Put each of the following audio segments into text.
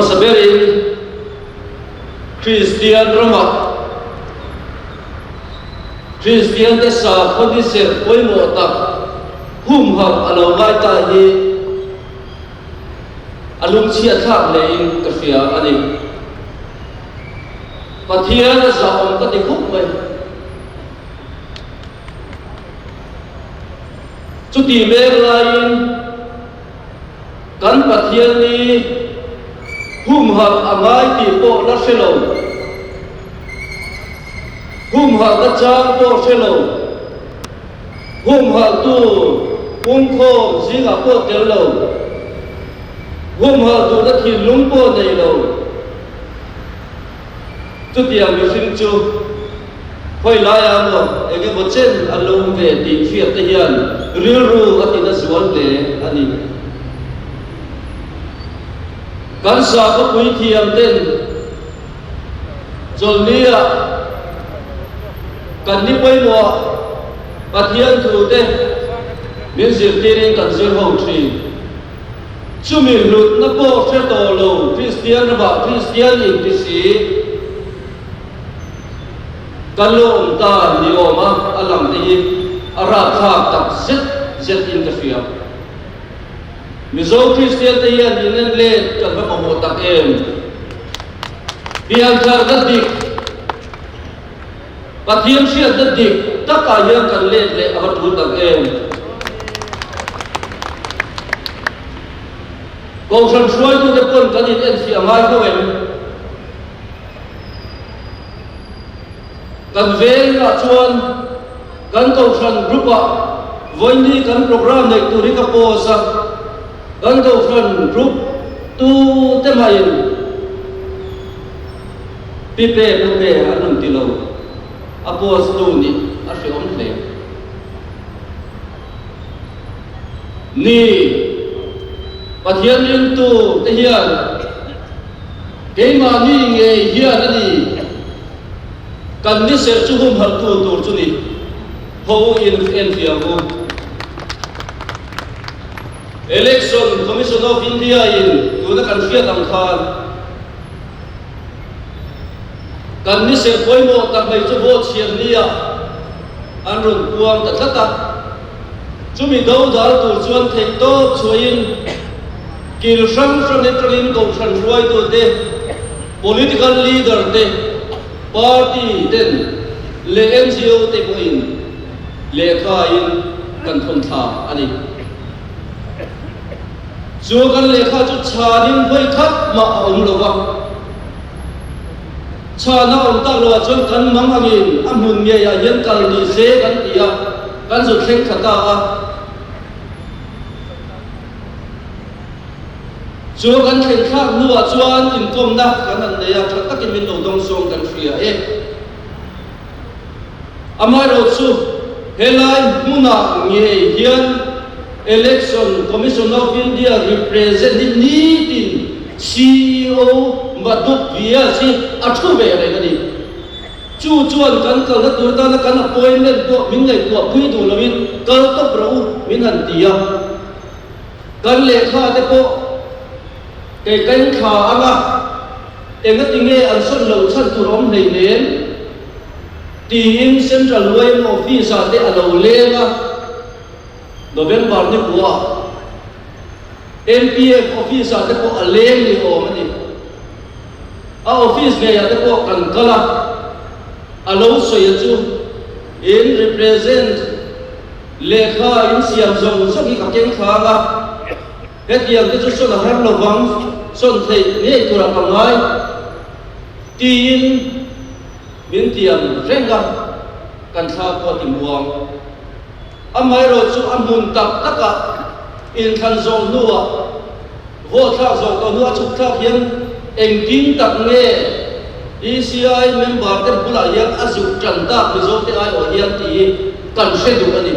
hmasa berin Kristian ramah Kristiante sakhaw ni serh pawimawh tak humhalh a lo ngai ta hi a lungchhiatthlak hlein ka hria a ni. Pathian a zahawm ka ti khawp mai. Chuti mek laiin kan Pathian ni humhalh a ngai tih pawh la hre lo, humhalhna chang pawh hre lo, humhalhtu pungkhawm zingah pawh tel lo, humhalh duhna thinlung pawh nei lo, Chutiang mihring chu khawi laiah emaw eng emaw chen an lo awm ve tih hriat te hian rilru a tina zual hle a ni. Kan sakhawpui thiam ten chawlhnia kan ni pawimawh Pathian thu te min zirtirin kan zir ho thin. Chumi hlutna pawh hre tawh lo Kristian ramah Kristian inti si kan lo awm ta ni awm a, a lang te hi a rapthlak tak zet zet in ka hria. Mizo Kristian te hian in en let kan va mamawh tak em? Pianthar na dik, Pathian hriatna dik takah hian kan let leh a va tul tak em? Kohhran hruaitute pawn kan in enfiah ngai tho em? Kan vengah chuan kan kohhran group-ah vawiini kan program neih tur hi ka post a, kan kohhran group tute mahin, Pi pe pu pe an rawn ti lo, a post tu nih a hreawm hle. Ni, Pathian ringtu te hian keimahni ngei hian a ni kan ni serh chu humhalh tu tur chu ni ho in enfiah ang u. Election Commission of India in tuna kan hriat ang khan, Kan ni serh pawimawh tak mai chu vote chhiar nia an rawn puang ta tlat a. Chumi do dal tur chuan theih tawp chhuahin kil hrang hrang atangin kohhran hruaitute, political leader te, party ten leh NGO te pawhin lehkhain kan thawn thla a ni. Chu kan lehkha chu chhanin vawi khat mah a awm lo va, chhan a awm tak loah chuan kan mang angin a hmun ngeiah hian kal ni se kan ti a, kan zu thleng thla ta a. Chu kan thlen thlak hnuah chuan inkawmna kan han nei a, tha takin min lo dawng sawng kan hria e. Amaherawhchu, helai hmunah ngei hian Election Commission of India represent hi nitin CEO Madhuk Vyas hi a thu ve reng a ni. Chu chuan kan kalna tur atana kan appointment pawh min ngaihtuah pui duh loin kal tawp rawh u min han ti a. Kan lehkha te pawh kei ka inthla ang a. Engati nge an sawn loh chhan tur awm hleinem? tiin Central yma Office-ah te a lo leng a, November ni kua MPF Office-ah te pawh a leng ni awm a ni. A office ngeiah te pawh kan kal a, a lo sawi a chu in represent lehkha in siam zawng zawng hi ka keng thlang a, Hetiang te chu sawn a har lovang, sawn theih ngei turah ka ngai tiin min tiam reng a, kan thla pawh a ti muang. Amaherawh chu a hmun tak takah inthlan zawh hnuah, vote thlak zawh tawh hnuah a chhuk thlak hian engtin tak nge ECI member te bulah hian a zuk tan tak Mizote aiawh hian tih hi kan hre duh a ni.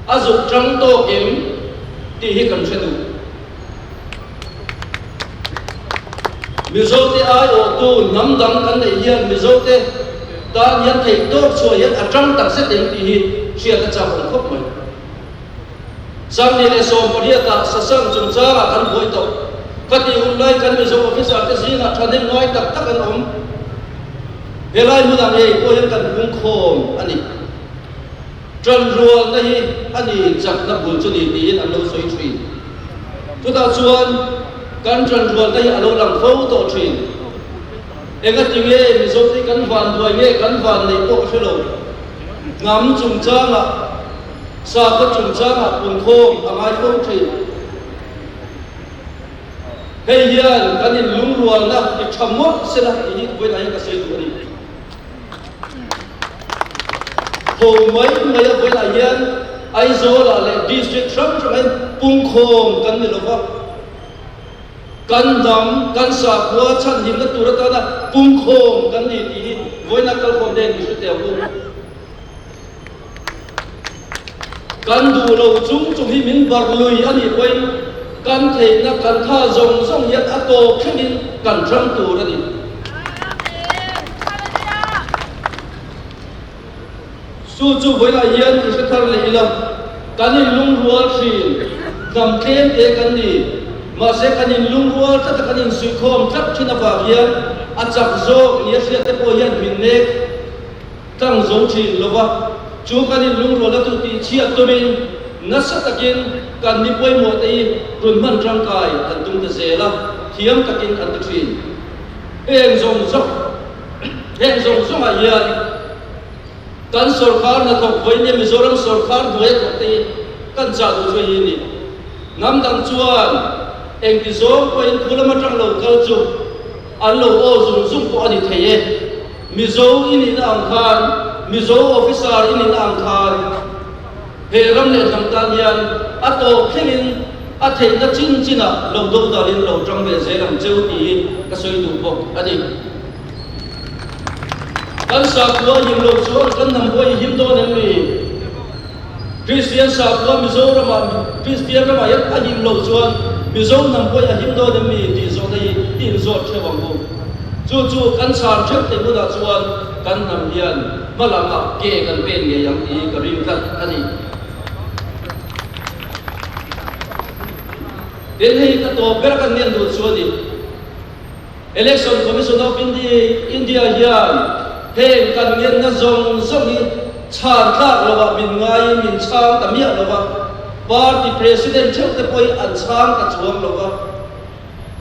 A zuk tang tawk em tih hi kan hre duh. Mizote aiawhtu hnam dang kan neih hian Mizote tan hian theih tawk chhuah hian a tang tak zet em tih hi hriat a chak awm khawp mai. 28 ah Sasang chungchangah kan buai tawh. Khatih hun lai kan Mizo officer te zingah thahnem ngai tak tak an awm. Helai hmunah ngei pawh hian kan pungkhawm a ni. Ṭanrualna hi a ni chakna bul chu ni tiin an lo sawi ṭhin. Chutah chuan kan ṭanrualna hi a lo lang fo tawh ṭhin. Engati nge Mizote kan vanduai nge kan vanneih pawh ka hre lo. Hnam chungchangah, sakhaw chungchangah punkhawm a ngai fo ṭhin. Hei hian kan inlungrualna i ṭha mawlh sela tih hi vawiinah hian ka sawi duh a ni. Ho mai mai a vawiinah hian Aizawlah leh district hrang hrangin pungkhawm kan ni lo va, kan hnam, kan sakhua chhanhimna tur atana pungkhawm kan ni tih hi vawiinah kalkhawm nen i hre teh ang u. Kan duh lo chung chung hi min bar lui a nih pawhin kan theihna kan tha zawng zawng hian a tawp thlengin kan hrang tur a ni. Chu chu vawilah hian i hre thar leh ila, kan inlungrual thin, hnam tlem te kan ni. Mahse kan inlungrual tlat a, kan insuihkhawm tlat thin avang hian a chak zawk nia hriat te pawh hian min nek. Tlang zo thin lova chu kan inlungrualna chu tihchhiat tumin nasa takin kan mi pawimawh te hi rawn hman tangkai an tum ta zel a, thiam takin an ti thin. Heng zawng zawng heng zawng zawngah hian kan sawrkar hnathawk vawinia Mizoram sawrkar hnuaia thawk te hi kan chah duh chu hi a ni. Hnam dang chuan engti zawng pawhin thu lam atang lo kal chu an lo aw zung zung pawh a ni thei e. Mizo i nihna ang khan, Mizo officer i nihna ang khan he ram leh hnam tan hian a tawp thlengin a theihna chin chinah lo do dalin lo tang ve zel ang cheu tih hi ka sawi duh bawk a ni. Kan sakhua him lo chuan kan hnam pawh i him dawn em ni? Kristian sakhua Mizoramah, Kristian ramah hian a him loh chuan Mizo hnam pawhin a him dawn em ni tih zawhna hi i inzawt theuh ang u. Chu chu kan chhan theuh theih hunah chuan kan hnam hian hma lamah ke kan pen ngei ang tih hi ka ring tlat a ni. Tin, hei ka tawp ber kan ngen duh chu a ni. Election Commission of India hian heng kan ngenna zawng zawng hi chhan tlak lovah min ngaiin min chhang ta miah lova, party president theuh te pawhin an chhang ta chuang lova,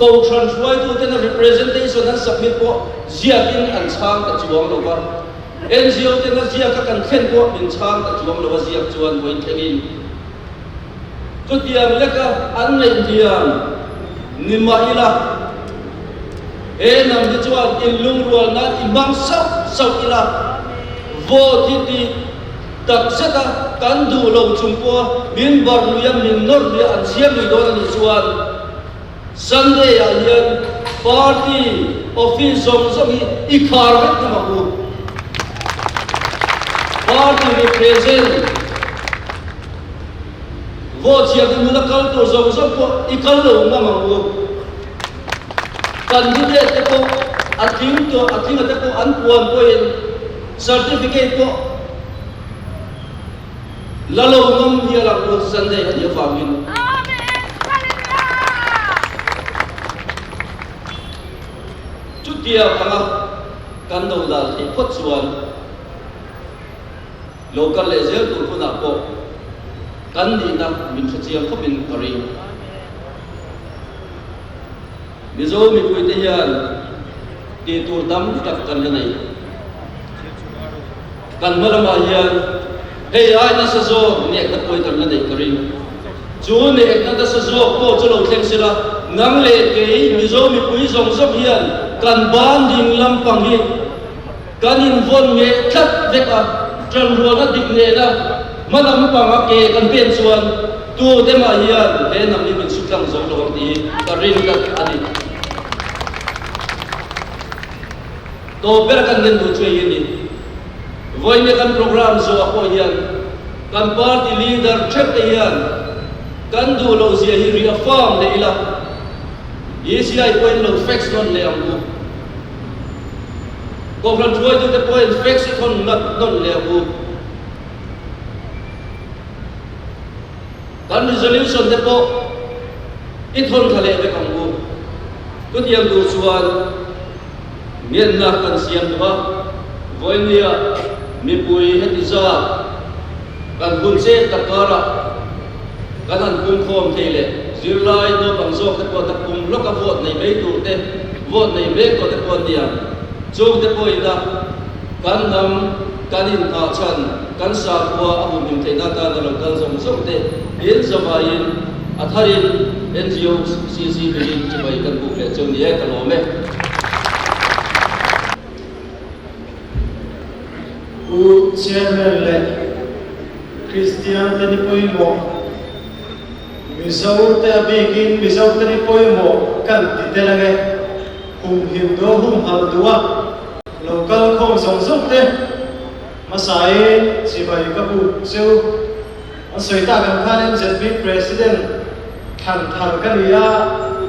kohhran hruaituten a representation an submit pawh ziakin an chhang ta chuang lova, NGO ten a ziaka kan thlen pawh min chhang ta chuang lova ziak chuan vawiin thlengin Chutiang leka an ngaihhniam ni mah ila, he hnam hi chuan inlungrual nan i hmang sauh sauh ila, vote hi ti tak zeta kan duh lo chung pawha min bar lui a, min nawr lui a, an chhiar lui dawn a nih chuan Sunday ah hian party office zawng zawng hi i khar vek hnam ang u. Party represent. Vote chhiat in hmun a kal tur zawng zawng pawh i kal lo ngam ang u. Candidate te pawh a tling tawh a tlinga te pawh an puan pawhin certificate pawh la lo ngam hial ang u Sunday a nih avangin. Chutiang anga kan do dan theih phawt chuan. Lo kal leh zel tur hunah pawh kan nihna min hre chiang khawpin ka ring. Mizo mipuite hian tih tur tam tak kan la nei. Kan hma lamah hian hei ai nasa zawk nekna pawi kan la neih ka ring. Chu nekna nasa zawk pawh chu lo thleng sela, nang leh kei Mizo mipui zawng zawng hian kan ban ding lampang hi Kan invawn ngeh tlat vek a, ṭanrualna dik nena hma lampanga ke kan pen chuan tu te mah hian he hnam hi min su tlang zo lo ang tih hi ka ring tlat a ni. Tawp ber kan ngen duh chu hei hi a ni. Vawiin kan programme zawhah pawh hian kan party leader theuh te hian kan duh loh zia hi reaffirm leh ila, ECI pawhin lo fax nawn leh ang u. Kohhran hruaitute pawhin fax i thawn ngat nawn leh ang u. Kan resolution te pawh i thawn thla leh vek ang u. Chutiang tur chuan ngenna kan siam duh a, vawinia mipui heti zat kan hun chet tak karah kan han pungkhawm thei leh zirlai naupang zawk te pawh takpum lawka vote nei mai tur te, vote nei mek tawh te pawh an ni ang. Chung te pawhin a kan hnam kan inhah chhan kan sakhua a humhim theihna atana lo kal zawng zawng te in zavaiin a tharin NGO CC hmingin chibai kan buk leh cheu ni e, ka lawm e. Pu Chairman leh Kristian te ni pawimawh, Mizo te a bikin Mizo te ni pawimawh kan ti tel ange, humhim duh a humhalh duh a lo kal khawm zawng zawng te hmasain chibai ka buk cheu. An sawi tak ang khan MZP President thlan thar ka ni a,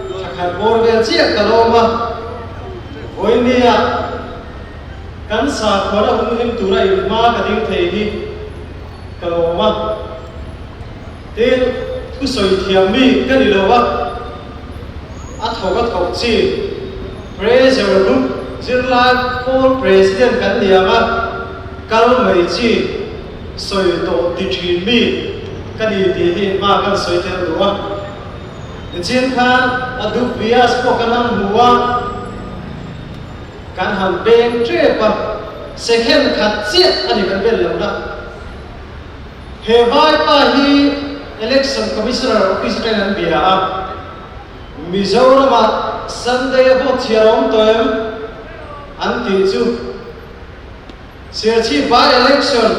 thla khat bawr vel chiah ka lawm a, vawinia kan sakhuana humhim tura inhma ka ding thei hi ka lawm a. Tin, thusawi thiam mi ka ni lo a, a thawk a thawk chi Pressure Group zirlai pawl President kan ni ang a, kal mai chi. Sawi tawh ti thin mi ka ni tih hi hma kan sawi tel duh a. Nichin khan a dup vias pawh kan han hmu a, kan han peng tep a, second khat chiah a ni kan bel lohna. He vaipa hi Election Commissioner office atangin an bia a, Mizoramah Sunday a vote chhiar a awm tawh em? an tih chu. Serchhip by election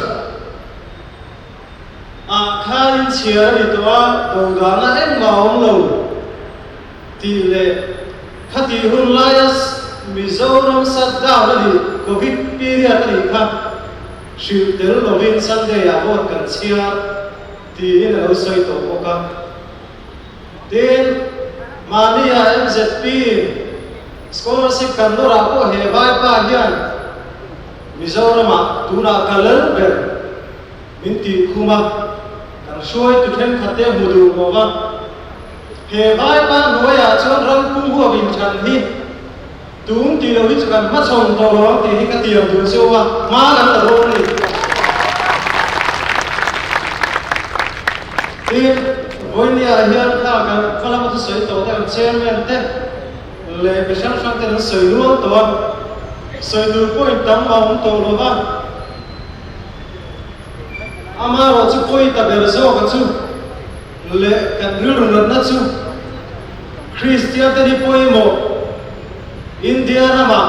ah khan in chhiar a ni tawh a, dodalna engmah a awm lo tih leh khatih hun laia Mizoram shutdown a nih Covid period a nih kha hrilh tel lovin Sunday ah vote kan chhiar tiin a lo sawi tawh bawk a. Tin, mahnia MZP scholarship kan lawrah pawh he vaipa hian Mizoramah tunah ka lal ber min tih khum a, kan hruaitu thenkhat te hmu duh lo va. He vaipa hnuaiah chuan ram pum huap inthan hi tun tih loh hi chu kan hmachhawn tawh lo ang tih hi ka tiam duh cheu a, hma kan la dawn a ni. Tin, vawinia hian kha kan hma lama thusawi tawh te ang chairman te leh mi hrang hrang ten an sawi nual tawh a, sawi tur point tam a awm tawh lo va, amaherawh chu point a ber zawk a chu leh kan rilru natna chu Kristian te ni pawimawh India ramah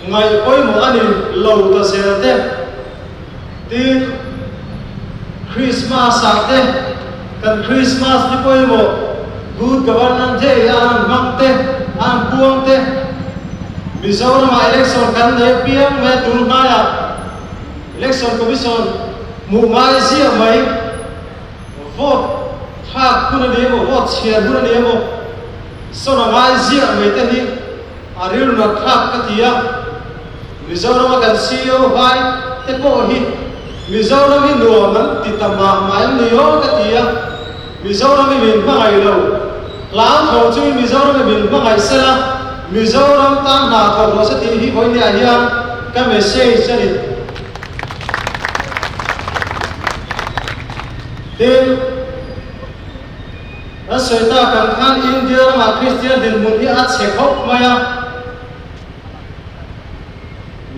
ngaih pawimawh a ni lo ta zel te. Tin, Christmas ah te, kan Christmas ni pawimawh Good Governance Day a an hmang te, a an puang te, Mizoram ah election kan nei apiang mai a tun hnaiah Election Commission hmuh ngai ziah mai, vote thlak hun a ni emaw, vote chhiar hun a ni emaw, sawn a ngai ziah mai te hi A rilru thlak ka ti a, Mizorama kan CEO vai te pawh hi Mizoram hi nuam an ti ta mah mah em ni aw ka ti a, Mizoram hi min hmangaih lo, hlauthawng chungin Mizoram hi min hmangaih sela, Mizoram tan hna thawk rawh se tih hi vawinia hian ka message a ni. Tin. Kan sawi tak ang khan India ramah Kristian dinhmun hi a chhe khawp mai a,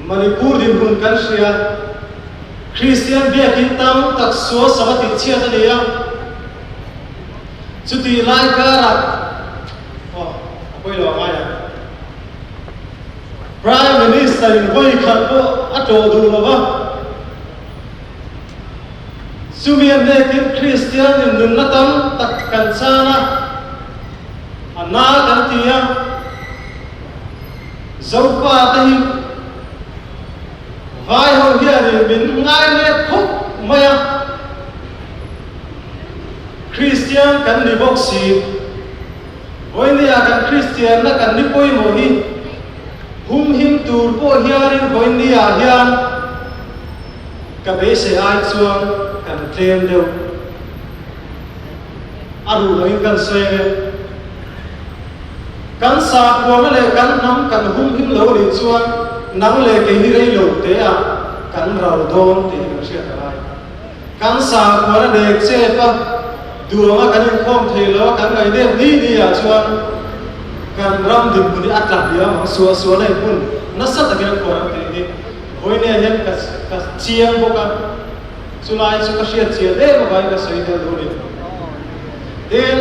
Manipur dinhmun kan hria, Kristian biakin tam tak sual sava tihchhiat a ni a, chutih lai karah aw a pawi lo a ngai ang. Prime Minister in vawi khat pawh a tlawh duh lo va. Chumi a hnekin Kristian in nunna tam tak kan chan a, a na kan ti a, Zopa te hi vai ho hianin min ngai leh khup mai a, Kristian kan ni bawk si, vawinia kan Kristianna kan ni pawimawh hi humhim tur pawh hianin vawinia hian, Ka beisei ai chuan kan tlem deuh. A ruh loin kan sawi ang e. Kan sakhuana leh kan hnam kan humhim lo nih chuan nang leh kei hi rei lo te ah kan ral dawn tih hi kan hriat a ngai. Kan sakhuana nek chep a, duang a kan inkhawm thei lo a kan ngaih nep ni ni ah chuan kan ram dinhmun hi a tla hliam ang, suah suahna in hmun nasa takin a khuar ang tih hi vawinia hian ka ka chiang bawk a, chulai chu ka hriat chian em avangin ka sawi tel duh a ni. Tin,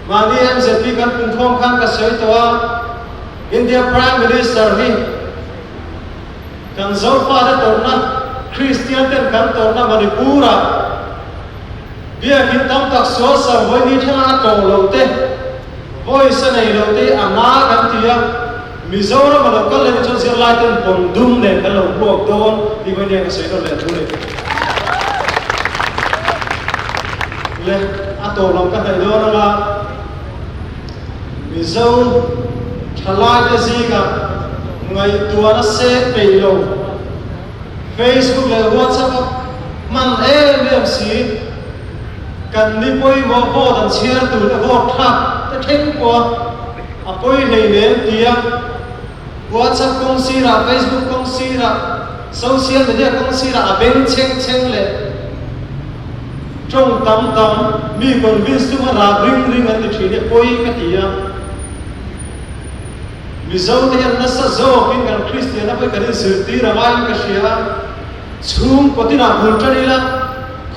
mahni MZP kan punkhawm khan ka sawi tawh a, India Prime Minister hi kan Zofate tawrhna, Kristian ten kan tawrhna Manipur-ah biakin tam tak sual sam vawi ni thleng a tlawh lo te, voice a nei lo te hi a na kan ti a, Mizoram a lo kal leh ni chuan zirlai ten pawn dum nen kan lo hmuak dawn tih vawi nia ka sawi nawn leh thu ni. Le a tawp lam ka hnaih dawn anga Mizo thalai te zingah ngaihtuahna seng peih lo Facebook leh WhatsApp a hman em em si kan ni pawimawh vote an chhiar tur te vote thlak te thleng pawh a A pawi hleinem tia WhatsApp kawng sirah, Facebook kawng sirah, social media kawng sirah a beng chheng chheng leh tawng tam tam mi convince tuma rak ring ring an ti thin hi a pawi ka ti a. Mizo te hian nasa zawkin kan Kristianna pawh hi kan inzirtir a ngaiin ka hria a, chhungkaw tinah bul tan ila,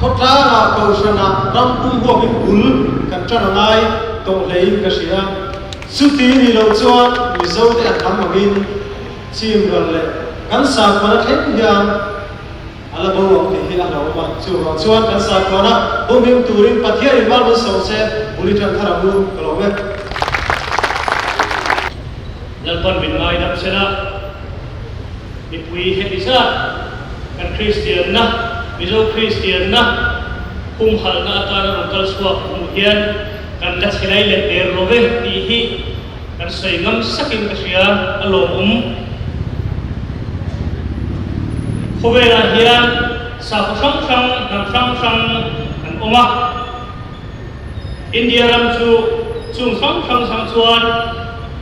khawtlangah, kohhranah, ram pum huamin bul kan tan a ngai tawh hlein ka hria. Chuti ni loh chuan Mizo te an hnam angin chim ral leh kan sakhuana thleng hian a la bo ang tih hi a hlauhawm a. Chuvang chuan kan sakhuana humhim turin Pathian in mal min sawm se bul i tan thar ang u ka lo e. Lalpan min ngaidam sela, mipui heti zat kan Kristianna, Mizo Kristianna humhalhna atana rawn kal chhuak hmuh hian Kan la chhe lai let der lo ve tih hi kan sawi ngam sakin ka hria, a lawmawm. Khawvelah hian sakhaw hrang hrang, hnam hrang hrang an awm a. India ram chu chung hrang hrang hrang chuan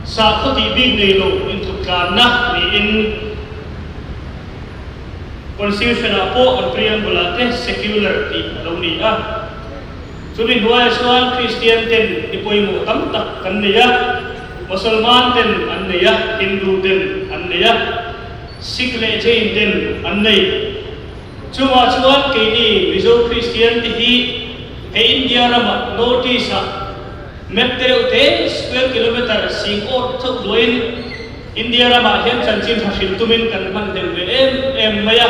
sakhaw tih bik nei lo intluk tlanna niin Constitution-ah pawh an preamble-ah te secular tih a lo ni a. Chumi hnuaiah chuan Kristian ten ni pawimawh tam tak kan nei a, Mosolman ten an nei a, Hindu ten an nei a, Sikh leh Jain ten an nei. Chungah chuan keini Mizo Kristian te hi he India ramah North East ah map te reuh te square kilometre sing awt chauh luahin India ramah hian chanchin tha hrilh tumin kan hman hlel ve em em mai a.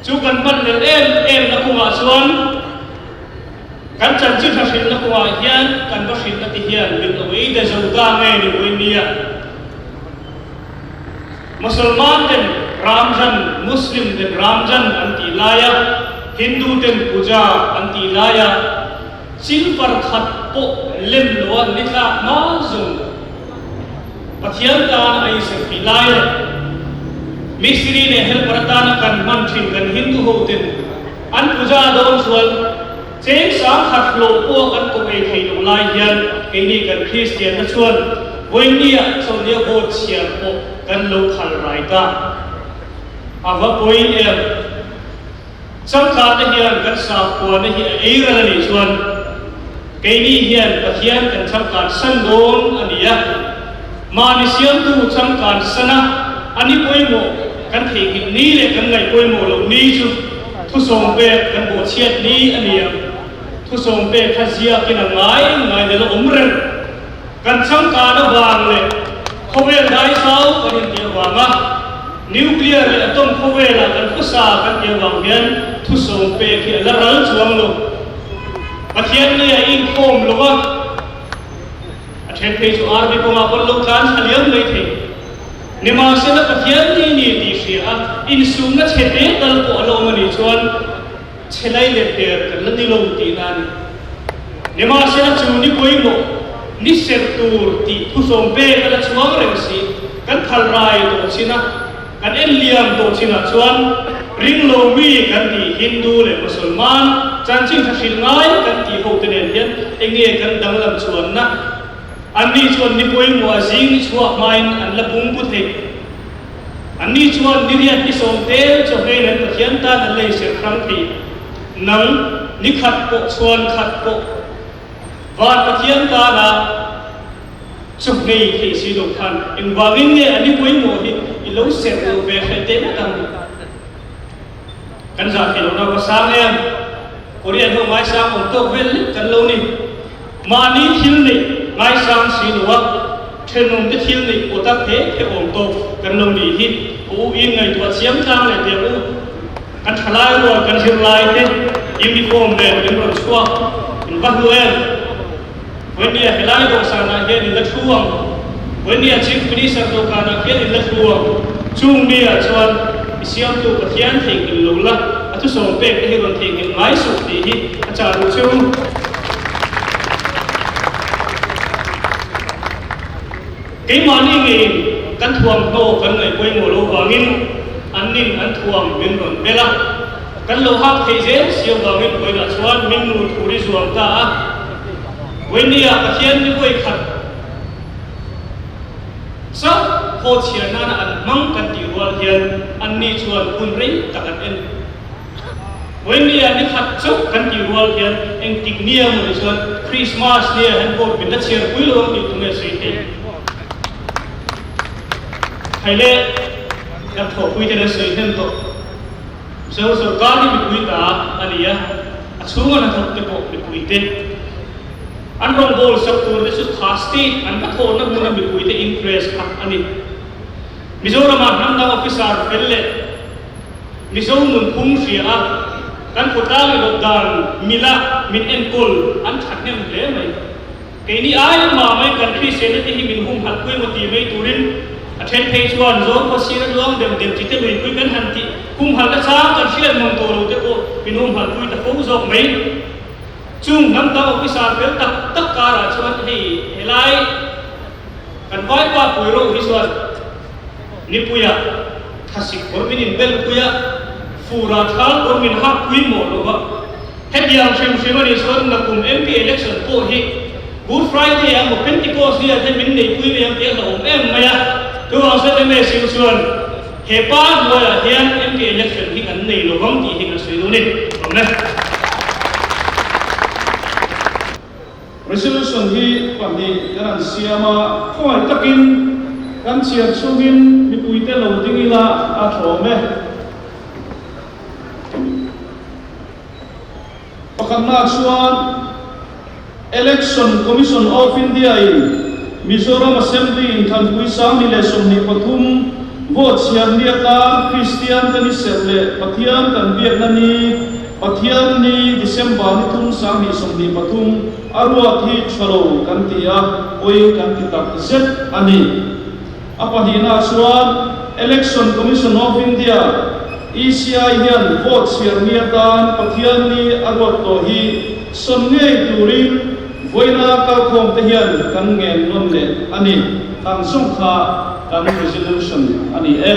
Chu kan hman lel em em na kawngah chuan kan chanchin hla hrilhna kawngah hian kan va hrilhna ti hian min awei de zo ta nge ni vawiin nia. Musalman ten Ramzan, Muslim ten Ramzan an tih laia Hindu ten Puja an tih laia chil par khat pawh lem loa ni tlak hma zawng Pathian tan a inserh lai leh mistiri leh helper atana kan hman thin kan Hindu ho ten an puja dawn chuan cheng 10,000 hlawh pawh kan kawp ei thei loh lai hian keini kan Kristian na chuan vawinia chawlhnia vote chhiar pawh kan lo phal rai ta. A va pawi em? Changkate hian kan sakhuana hi a ei ral a nih chuan keini hian Pathian kan changkan san dawn a ni a. Mahni siamtu changkan sana a ni pawimawh kan theihnghilh ni leh kan ngaih pawimawh loh ni chu thusawm pek kan bawhchhiat ni a ni ang. Thusawm pek kha ziakin a ngai ngai nel a awm reng. Kan changkan avang leh khawvel daizau kan inti avanga Nuclear leh atom khawvelah kan khawsa kan ti avang hian thusawm pek hi a la ral chuang lo. Pathian nge a inkhawm lo a, a then phei chu RV kawngah pawn lo tlan thla liam mai thei. Nimahsela Pathian ni ni tih hria a, insumna chhe te tal pawh a la awm a nih chuan chhe lai leh der kan la ni lo tihna a ni. Nimahsela chu ni pawimawh, ni serh tur tih thusawm pek a la chuang reng si, kan phal rai tawh chin a, kan en liam tawh chinah chuan ring lo mi kan tih Hindu leh Mosolman chanchin tha hrilh ngai kan tih ho te nen hian enge kan danglam chuanna? Anni chuan ni pawimawh a zing ni chhuak hmain an la pung pu thei. Anni chuan ni riat ni sawm tel chawhmeiin an Pathian tan an la inserh hrang thei. Nang, ni khat pawh chhuan khat pawh van Pathian tana chawhmei thei si lo khan engvangin nge a ni pawimawh hi i lo serh lo ve hreh teh ngawt ang? Kan zah thei lohna va sang em? Korean ho ngaisang awm tawk vel lek kan lo ni. Mahni thil neih ngaisang si lo a, thenawmte thil neih pawh tak he he awm tawk kan lo nih hi. Ka u in ngaihtuah chiam tlang leh teh u. Kan thalai rual kan zirlai te uniform nen in rawn chhuak in va hlu em? Vawinia helai dawhsanah hian in la thu ang. Vawinia Chief Minister dawhkanah khian in la thu ang. Chung mi-ah chuan i siamtu Pathian theihnghilh lo la, a thusawm pek te hi rawn theihnghilh ngai suh tih hi a chah duh chu. Keimahni ngeiin kan thuamhnaw kan ngaih pawimawh lo vangin annin an thuam min rawn bel a. Kan lo hak theih zel si avangin vawiinah chuan min nu thur i zuam ta a. Vawinia Pathian ni vawi khat chauh khaw chhiar nana an hmang kan tih rual hian anni chuan hun rei tak an en. Vawinia ni khat chauh kan tih rual hian engtik nia maw ni chuan Krismas nia hian vote min la chhiar pui lo ang tih tunge sawi thei. Thaile kan thawhpui ten an sawi hnem tawh. Mizo sorkar hi mipui ta a ni a, a chhunga hnathawk te pawh mipui te. An rawngbâwl sak tur te chu kha state an va thawhna hmuna mipui te interest kha a ni. Mizorama hnam dang officer fel leh Mizo nunphung hria a, kan khawtlang i rawt dan mila min enkawl an thahnem hle mai. Keini ai mah mai kan Kristianna te hi min humhalh pui emaw ti mai turin a then phei chuan Zawlkhua sira luang dem dem chi te luipui kan han tih humhalhna chang kan hriat mang tawh lo te pawh min humhalh pui ta fo zawk mai. Chung hnam dang officer fel tak tak karah chuan hei helai kan vaipa pui ro hi chuan nipuia thasik kawr min inbel pui a, fura thal kawr min hak pui mawh lo va. Hetiang hrim hrim a nih chuan nakum MP election pawh hi Good Friday emaw Pentecost ni ah te min neihpui mai ang tih a hlauhawm em mai a. Chuvang chuan MSU chuan he pa hnuaiah hian MP election hi kan nei lo vang tih hi kan sawi dawn a ni. Awm e. Resolution hi pahnih kan han siam a, khawngaih takin kan chhiar chhungin mipuite lo ding ila a thlawm e. Pakhatna chuan Election Commission of India in Mizoram Assembly inthanpui 2023 vote chhiar ni atan Kristian te ni serh leh Pathian kan biakna ni Pathian ni December ni thum 2023 a ruat hi tha lo kan ti a, pawi kan ti tak zet a ni. A pahnihna chuan Election Commission of India, ECI, hian vote chhiar ni atan Pathian ni a ruat tawh hi sawn ngei turin vawiina kalkhawm te hian kan ngen nawn leh a ni. Khang zawng kha kan resolution a ni e.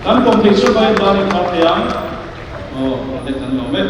Kan pawm thei chu vai ban in phar thei ang. Aw, le kan lawm e.